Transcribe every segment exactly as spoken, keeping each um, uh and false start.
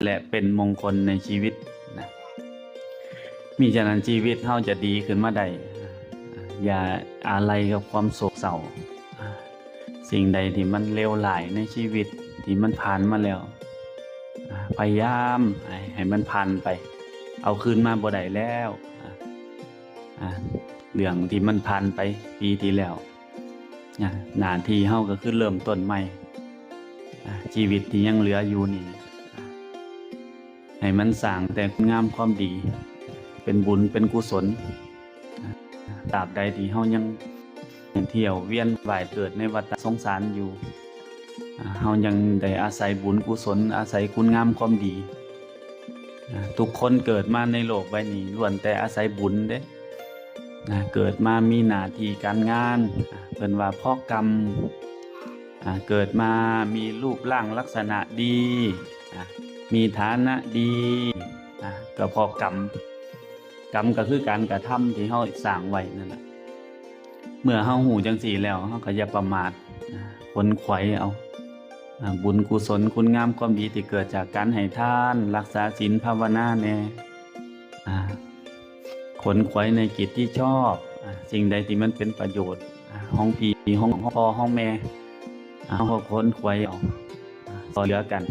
และเป็นมงคลในชีวิตนะ มิฉะนั้นชีวิตเฮาจะดีขึ้นมาได้ อย่าอาลัยกับความโศกเศร้า สิ่งใดที่มันเลวร้ายในชีวิตที่มันผ่านมาแล้ว พยายามให้ให้มันผ่านไป เอาคืนมาบ่ได้แล้ว อ่า เรื่องที่มันผ่านไปปีที่แล้ว อ่า หน้าที่เฮาก็คือเริ่มต้นใหม่ อ่า ชีวิตที่ยังเหลืออยู่นี่ ให้มันสร้างแต่คุณงามความดี เป็นบุญเป็นกุศล อ่า ตราบใดที่เฮายังเที่ยวเวียนว่ายเกิดในวัฏสงสารอยู่ อ่า เฮายังได้อาศัยบุญกุศล อาศัยคุณงามความดี อ่า ทุกคนเกิดมาในโลกใบนี้ล้วนแต่อาศัยบุญเด้ อ่า เกิดมามีหน้าที่การงาน อ่า เพิ่นว่าเพราะกรรม อ่า เกิดมามีรูปร่างลักษณะดี อ่า มีฐานะดี อ่า ก็เพราะกรรม กรรมก็คือการกระทำที่เฮาสร้างไว้นั่นแหละ เมื่อเฮาฮู้จังซี่แล้ว เฮาก็อย่าประมาท อ่า ขนขวายเอา อ่า บุญกุศลคุณงามความดีที่เกิดจากการให้ทาน รักษาศีลภาวนาแน่ อ่า ขนขวายในกิจที่ชอบ อ่า สิ่งใดที่มันเป็นประโยชน์ อ่า ของพี่ของพ่อของแม่ อ่า เฮาก็ขนขวายเอา อ่า ซอยเหลือกัน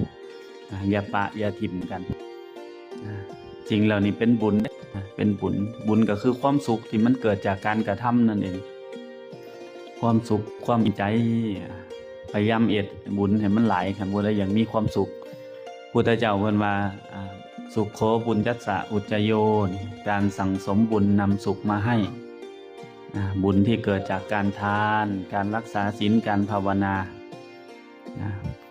อ่า อย่าปะอย่าถิ่มกัน อ่า สิ่งเหล่านี้เป็นบุญ อ่า เป็นบุญ บุญก็คือความสุขที่มันเกิดจากการกระทำนั่นเอง ความสุขความใจ อ่า พยายามเฮ็ดบุญให้มันหลาย คันผู้ใดอยากมีความสุข พุทธเจ้าเพิ่นว่า อ่า สุขโขปุญญัสสะอุจจโย นี่ การสั่งสมบุญนำสุขมาให้ อ่า บุญที่เกิดจากการทาน การรักษาศีล การภาวนา นะ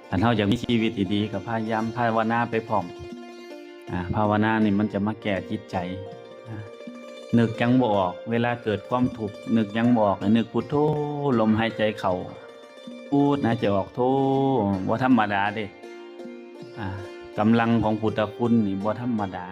คันเฮาอยากมีชีวิตที่ดีก็พยายามภาวนาไปพร้อม อ่า ภาวนานี่มันจะมาแก้จิตใจ อ่า นึกหยังบ่ออก เวลาเกิดความทุกข์ นึกหยังบ่ออก นึกพุทโธ ลมหายใจเข้า พุท หายใจออก โธ บ่ธรรมดาเด้ อ่า กำลังของพุทธคุณนี่บ่ธรรมดา